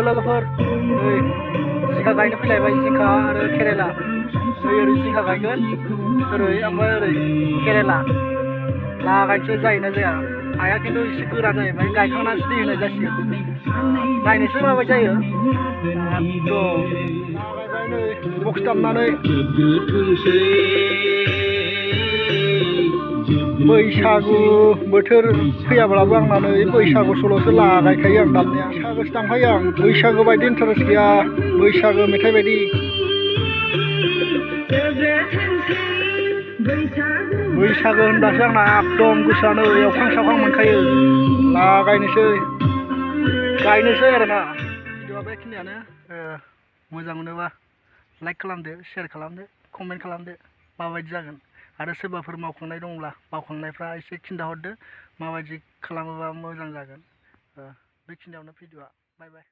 लोगोफोर नै जिंखा गायनो फैलायबाय जिंखा आरो केरेला नै ओरै जिंखा गायगोन ओरै ओमफ्राय ओरै केरेला लागायनोसै जायोना जाया हाया खिन्थु एसे गोरा जाहैबाय गायखांनानैसो दै होनाय जासिगोन नायनोसै माबायदि जायो लागायबाय नै बक्स दामनानै बैसागु बोथोर फैयाब्लाबो आंना नै बैसागु सल'सो लागायखायो आं दामनाया बैसागोसो दामखायो आं बैसागो बायदि इन्टारेस्ट गैया बैसागो मेथाइ बायदि बैसागो होनबासो आंना एकदम गोसोआनो एवखां सावखां मोनखायो लागायनोसै गायनोसै आरोना भिडिअआ बेखिनियानो मोजां मोनोबा लाइक खालामदो शेयार खालामदो कमेन्ट खालामदो माबायदि जागोन आरो सोरबाफोर मावखांनाय दंब्ला मावखांनायफ्रा एसे खिन्थाहरदो माबायदि खालामोबा मोजां जागोन बेखिनियावनो भिडिअआ बाय बाय।